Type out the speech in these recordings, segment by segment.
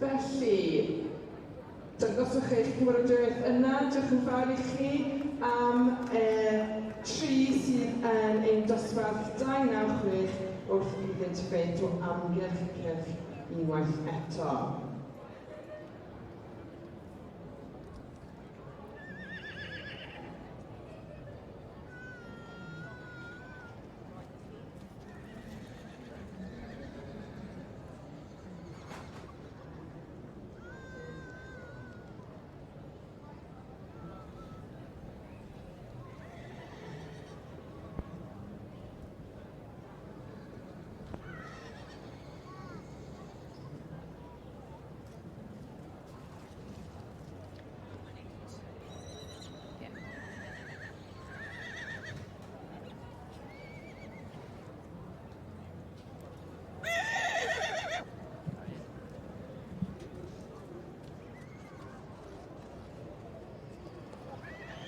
Felly, dangoswch eich cymeradwyaeth yna. Diolch yn fawr i chi am y tri sydd yn ein dosbarth 296 wrth iddynt fynd o amgylch y cylch unwaith eto.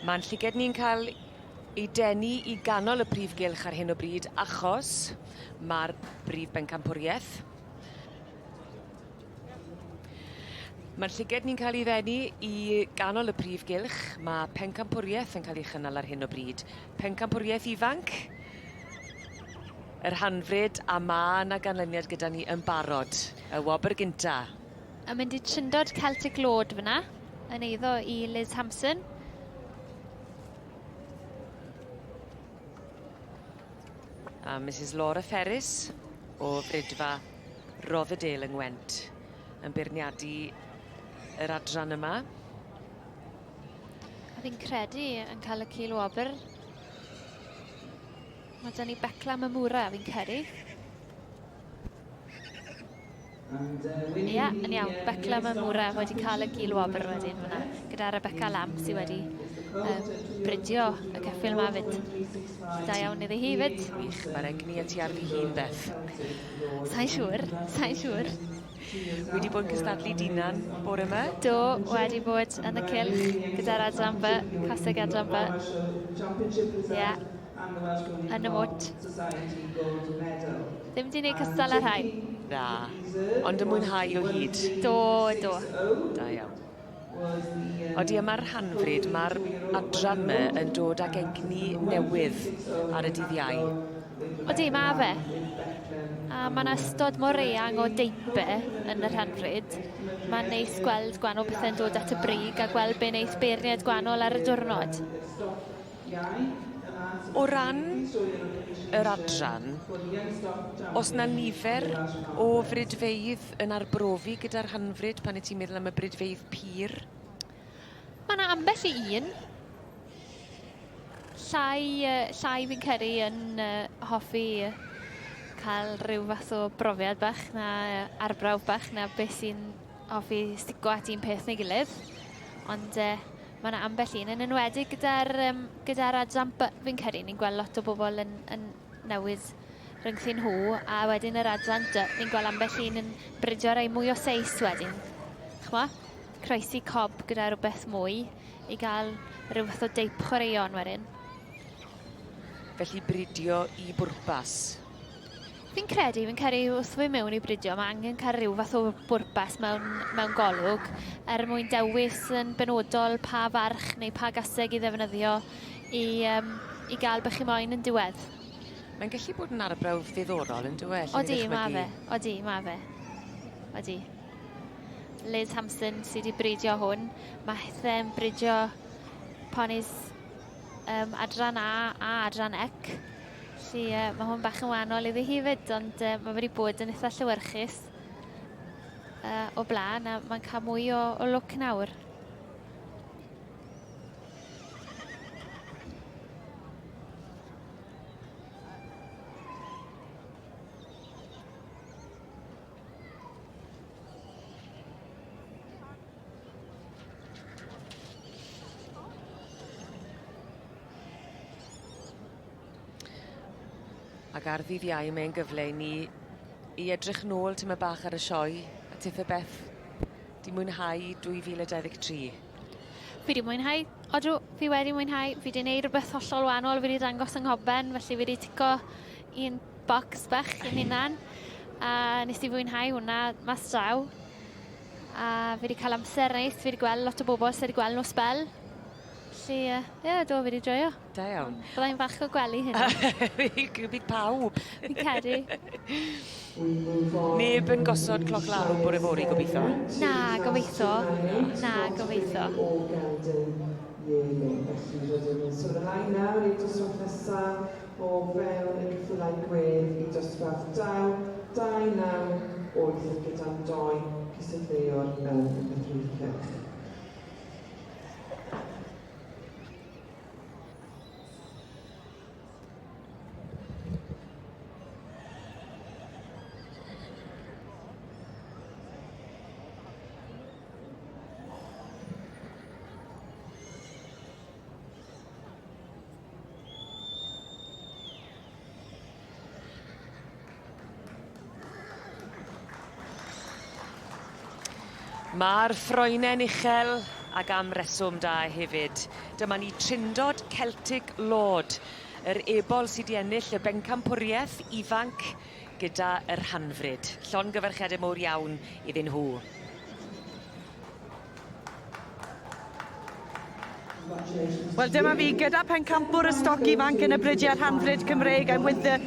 Ma'n lliged ni'n ca'l ei denu i ganol y prif gylch ar hyn o bryd achos ma'r brif bencampwrieth Ma'n llyged ni'n ca'l 'i ddenu i ganol y prif gylch. Ma' pencampwrieth yn ca'l 'i chynnal ar hyn o bryd. Pencampwrieth ifanc yr Hanfryd a ma' 'na ganlyniad gyda ni yn barod. Y wobr gynta. Yn mynd i Trindod Celtic Lord fyna, yn eiddo i Liz Hampson. A Mrs Laura Ferris o Fridfa Rothdale yng Ngwent yn beirniadu yr adran yma. A fi'n credu yn cael y cil wobr. Mae dyn ni Becla Mamura, fi'n credu. Ie, yn iawn. Becla Mamura wedi cael y gil wobr wedyn fyna, gyda Rebecca Lamb sydd wedi uh, bridio y ceffyl yma fyd. Da iawn iddi hi fyd. Wych, mae'r egni yn tu arni hun, Beth. Sa'n siŵr, sa'n siŵr. Wedi bod yn cystadlu dinan bore yma? Do, wedi bod yn y cylch gyda'r adran B, Caseg adran B. Ie, yeah, yn y mwt. Ddim wedi gwneud cystal â rhai. Na, ond yn mwynhau o hyd. Do, do. Da iawn. Odi, a ma'r rhanfryd, ma'r adran 'my yn dod ag egni newydd ar y dydd Iau. Odi, ma' fe. A ma' 'na ystod mor eang o deipe yn y rhanfryd. Ma'n neis gweld gwanol pethe'n dod at y brig a gweld be' neith beirniaid gwanol ar y diwrnod. O ran yr adran, o's 'na nifer o fridfeydd yn arbrofi gyda'r rhanfrid pan 'yt ti'n meddwl am y bridfeydd pur? Ma' 'na ambell i un. Llai yy llai fi'n credu yn yy hoffi ca'l ryw fath o brofiad bach na arbrawf bach na beth sy'n hoffi stico at un peth neu gilydd. Ond yy Mae yna ambell un, yn enwedig gyda'r um, gyda adran B, fi'n credu. Ni'n gweld lot o bobl yn, yn newid rhyngthyn nhw, a wedyn yr adran D, ni'n gweld ambell un yn bridio rhai mwy o seis wedyn. Chmo? Croesi cob gyda rhywbeth mwy i gael rhyw fath o deip chwaraeon wedyn. Felly bridio i bwrpas. Fi'n credu, fi'n credu wrth fwy mewn i bridio, mae angen cael rhyw fath o bwrpas mewn, mewn golwg er mwyn dewis yn benodol pa farch neu pa gaseg i ddefnyddio i, um, i gael be chi moyn yn diwedd. Mae'n gallu bod yn arbrawf ddiddorol yn dyw e? Odi, mae fe. Odi, mae fe. Odi. Liz Hampson sydd wedi bridio hwn. Mae hithe'n bridio ponis um, adran A a adran C. Felly uh, mae hwn bach yn wahanol iddi hi fyd, ond uh, mae wedi bod yn eitha llewyrchus uh, o blaen a mae'n cael mwy o, o lwc nawr. Ac ar ddydd Iau mae'n gyfle i ni i edrych nôl tymed bach ar y sioe a tithe Beth 'di mwynhau 2023? Fi 'di mwynhau, odw, fi wedi mwynhau, fi 'di neud rwbeth hollol wahanol, fi 'di dangos 'yng nghoben, felly fi 'di tico un bocs bach i'n hunan, a nes i fwynhau hwnna mas draw. A fi wedi cael amser neis, fi wedi gweld lot o bobl sydd wedi gweld nhw sbel. Felly, ie, yeah, do, fi wedi joio. Da iawn. Byddai'n falch o gwely hynny. Bydd pawb. Fi'n credu. Neb yn gosod cloc larwm bore fory, gobeithio? Na, gobeithio. Na, gobeithio. O Gelding Yearling. Felly rydym yn symud ymlaen nawr i'r dosbarth nesaf o fewn y ceffylau gwedd i dosbarth 2, 2, 9, 8 gyda'n doi cystadleuwr yn y prif cylch. Mae'r ffroenen uchel ac am reswm da hefyd. Dyma ni Trindod Celtic Lord, yr ebol sydd 'di ennill y bencampwrieth ifanc gyda yr Hanfryd. Llongyfarchiade mowr iawn iddyn nhw. Wel dyma fi gyda pencampwr y stoc ifanc yn y Bridiau Rhanfryd Cymreig. I'm with the,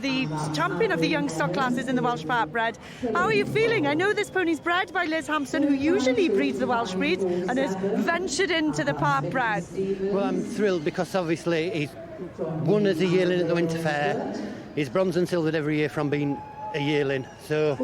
the champion of the young stock classes in the Welsh Part Bred. How are you feeling? I know this pony's bred by Liz Hampson, who usually breeds the Welsh breeds and has ventured into the part bred. Well, I'm thrilled because obviously he's won as a yearling at the Winter Fair. He's bronze and silvered every year from being a yearling. So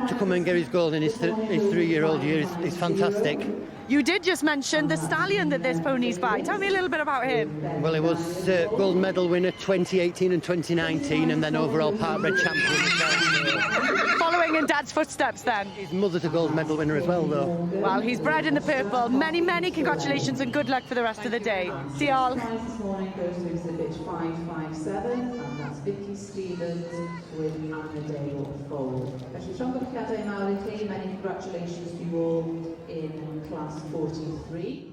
to come and get his gold in his 3-year-old year is fantastic. You did just mention the stallion that this pony's by. Tell me a little bit about him. Well, he was gold medal winner 2018 and 2019, and then overall part bred champion as well. Following in Dad's footsteps then. His mother's a gold medal winner as well, though. Well, he's bred in the purple. Many, many congratulations and good luck for the rest of the day. See you all. Prize this morning goes to exhibit 557, and that's Vicky Stevens with Annadale Fold. Felly llongyfarchiadau mawr i chi, many congratulations to you all in class 43.